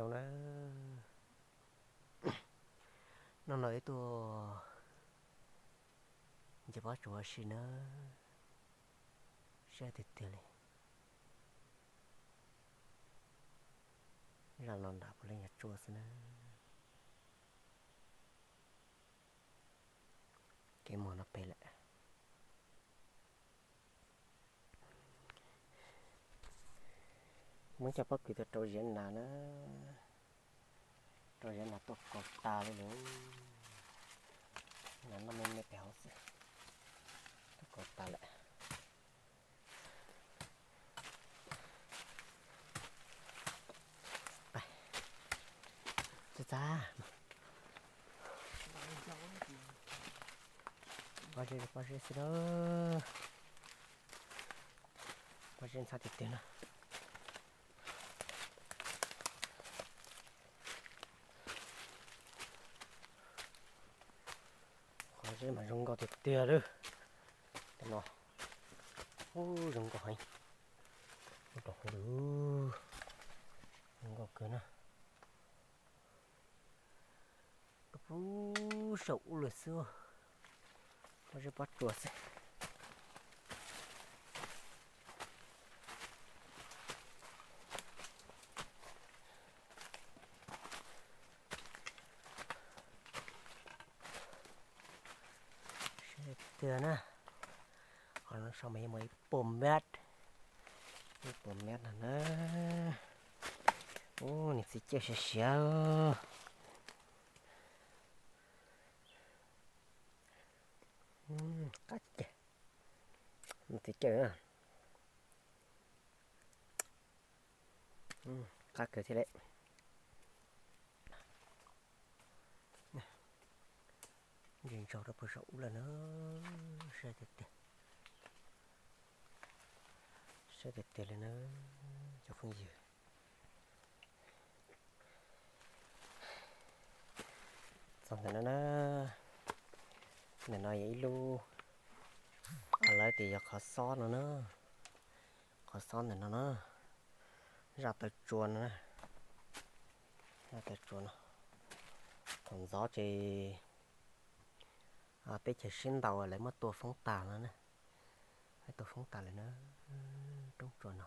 Zoo na, no no ib tuaj nce pob tsuas ua si na, siab tiag tiag li. Zaj no nram puav leej yog tsua xwb na. Kev mus no pem lawm. Muab cov pob kws tuaj rau ziav nas na, rau ziav nas tuaj kaus tas li lawm. Nas noj me me pem hauv xwb, tuaj kaus tas lawm. Txav, pob zeb, pob zeb xwb na, pob zeb ntxhab tiag tiag na. Qhov zeb mas zoo nkauj tiag tiag lawm. Tej no, ub, zoo nkauj heev. Ub, rau hauv lawm, zoo nkauj kawg na. Pub saum ub lawm xwb, pob zeb pob tsuas xwb. Siab tiag na, qhov no so mas yeej muaj ib puas mev, ib puas mev no na. Ub, nws txiv cawj siav siav. Qab ces, nws txiv cawj na. Qab kawg thiab lawm. Ntsis ntsaus rau puag saum ub lawm na, siab tiag tiag, siab tiag tiag li na cov phooj ywg. Txog ntawm no na, ntawm no yog ib lub, lawv tias yog qhov xob no na, qhov xob ntawm no na, zaj taw tsua no na, zaj taw tsua no. Thaum ntxov ces teb chaws sib ntaus lawv muab tua foob tas no na, muab tua foob tas lawm na, roob tsua no,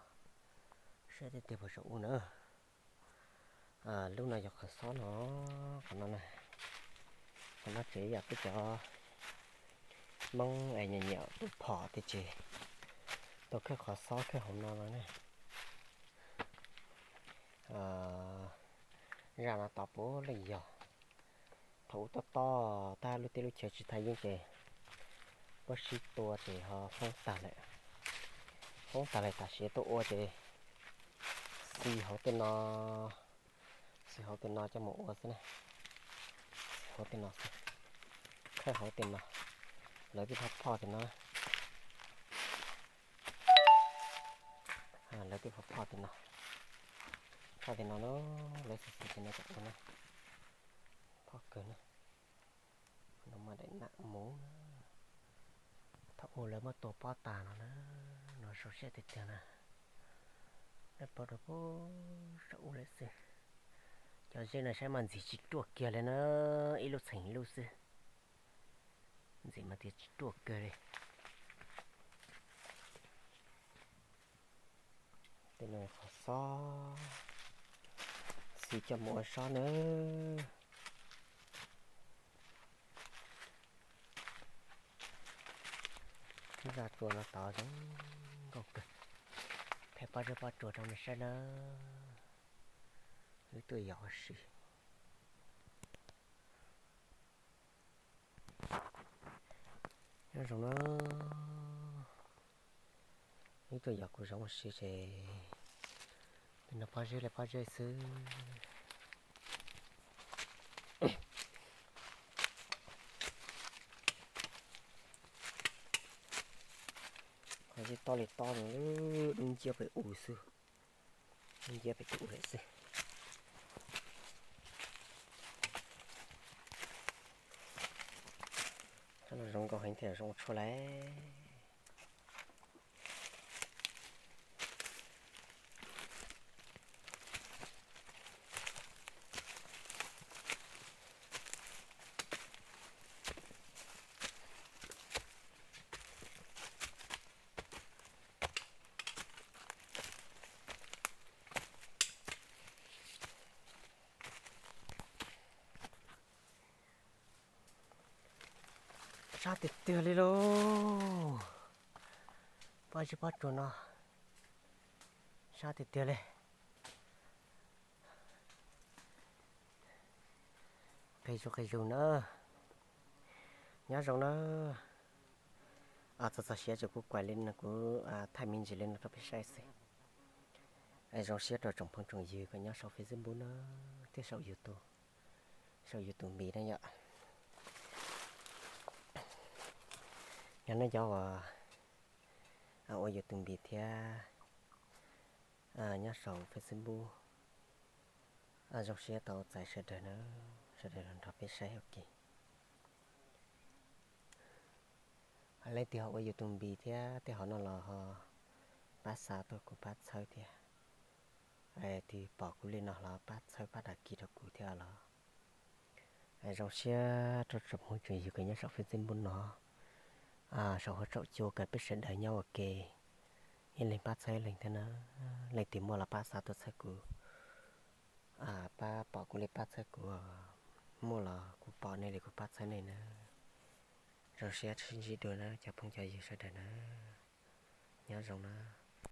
siab tiag tiag puag saum ub na. Lub no yog qhov xob no, qhov no na, qhov no ces yog peb cov Hmoob es nyiam nyiam tua phom tiag ces tuaj khawb qhov xob khawb hauv no no na. Zaj no tod puav leej yog thaum ub tob tob tag lub teb lub chaw tsis thaj yeeb ces puab sib tua ces ho foob tag lawm. Foob tag lawm tam sim tuaj ua ces xis hauv tej no, xis hauv tej no coj mus ua xwb na. Xis hauv tej no xwb, khawb hauv tej no, lawv tej phoj phoj tej no, lawv tej phoj phoj tej no, phoj tej no na, lawv xis xis tej no coj ua na, phoj kawg na. No mas daim nam mus na, thaum ub lawv muab tua pob tas no na, no zoo siab tiag tiag na. Lawv pov rau puag saum ub lawm xwb. Cov zeb no saib mas ntxim tsis ruaj kiag li na, ib lub txheem ib lub xwb, ntxim mas tias tsis ruaj kiag li. Tej no qhov xob, xis coj mus ua xob nawb. Zaj tsua no tod zoo nkauj kawg, thaij pob zeb pob tsua rau nej saib nawb. Wb tuaj yos ua si. Nyob zoo na, wb tuaj yos kuj zoo ua si ces, tej no pob zeb li pob zeb xwb. Qhov zeb tob li tob, dub nciab pem u xwb, dub nciab pem tus u lawm xwb. Zoo nkauj heev thiab zoo tshuaj lawm. Sab tiag tiag li lauj. Pob zeb pob tsuas no sab tiag tiag li. Qis zug qis zug na. Nyob zoo na. Txog txog siav ces kuv kuaim li no, kuv thaij me ntsis li no rau peb saib xwb. Zoo siab rau tsoom phooj tsoom ywg kws nyob saum Facebook na, thiab saum YouTube, saum YouTube Npis na yom. Yog nej cov uas ua YouTube Npis thiab nyob saum Facebook, zoo siab tau txais sawv daws na, sawv daws los nrog peb saib ua ke. Leej twg ho ua YouTube Npis thiab tej hauv no los ho pab xa tuaj kuv pab txhawb thiab. Twg pom kuv li no los pab txhawb pab dag kis rau kuv thiab los. Zoo siab rau tsoom phooj tsoom ywg kws nyob saum Facebook no, saum huab saum cua kws peb sawv daws nyob ua ke, ib leeg pab txhawb ib leeg thiab na. Leej twg muaj los pab xa tuaj txhawb kuv, pab pom kuv li pab txhawb kuv, muaj los kuv pom nej li kuv pab txhawb nej na. Zoo siab sib ntsib dua na cov phooj cov ywg sawv daws na. Nyob zoo na.